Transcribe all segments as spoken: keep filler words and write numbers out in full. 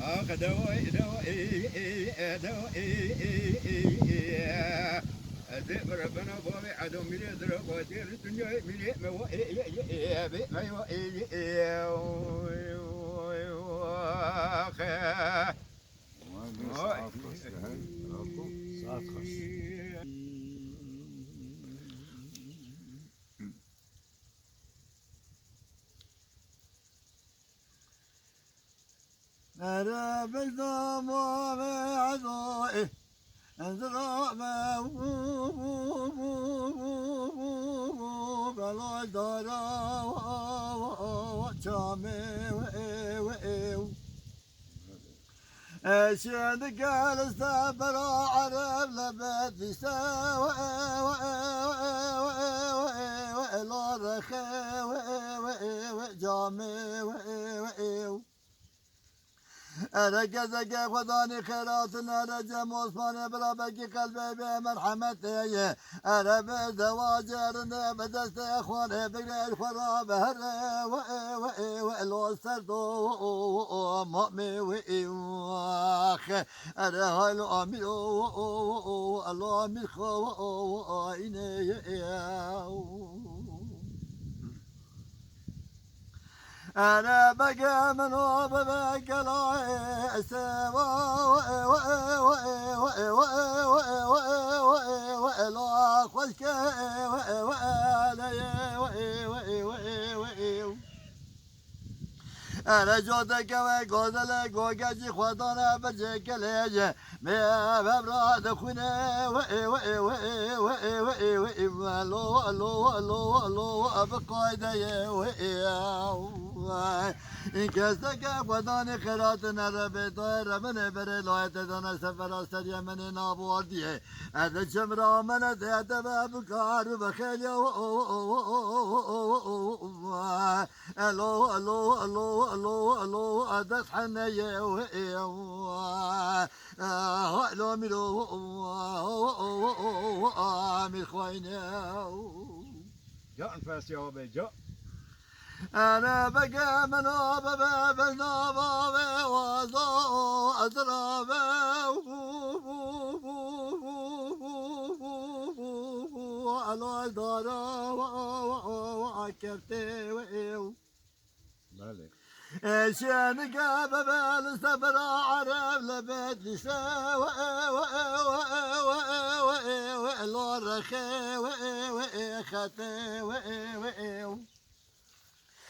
Ax, dawayê, dawayê, dawayê. Ez ê bi rebena bavê Edo Mîrê dira vatê li dinyayê mîrê me wa ê, ê, ê, ê, bê me wa ê, ê, ê, ê, ax. Vay be, saet kaç ya? Saet kaç? Ere bejna mavê Edo, e, ez rabe, belay dara, çamê, we, we, we. Eşê digel se bera Ereb le Bedlîse, we, we, we, la rexe, we, we, we, camê, we, we, we. Ere gezege xwedanî xêratin, ere Cem Osmanê bira bekî qelbê bê merhemetê ye. Ere bi zewacê rindê bi destê xwanê bigre xwe ra bi here we, we, we, lo ser do mamê we, ax. Ere haylo amîro lo amîr xwe inê ye. Ere bege min o bibe gelayê seba, la xweşke, leyê. Ere coteke we gozele gogecî xwedane bircê kelê ye. Mê vebra dixwîne, we, we, we, lo, lo, lo, lo, bi qaydeyê, we. Keseke xwedanî xêratin ere bê dayê re min ê berê layê te dane sefera seriyê min ê nabordiyê. Ez diçim ra min ê te be bi kar û bi xêliya, lo, lo, lo, lo, lo, dest heneye, we, Halo mîro, mîr xwayne. Ca enfes ya be, ca. Ene bege min o be, be, be, nava be, wazo, ezra be, alo dara, kefte, we, Belê. Eşê nige bebe li sebra Ereb le Bedlîse, we, we, we, we, we, lo rexe, we, we, xete, we, we.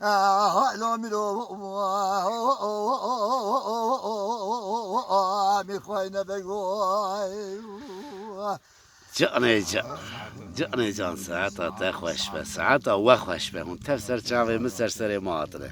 Hala miro mîr xwayne bego. Canê can. Canê can, saeta te xweş be. Saeta we xweş be. Hûn tev ser çavê min, ser serê me hatine.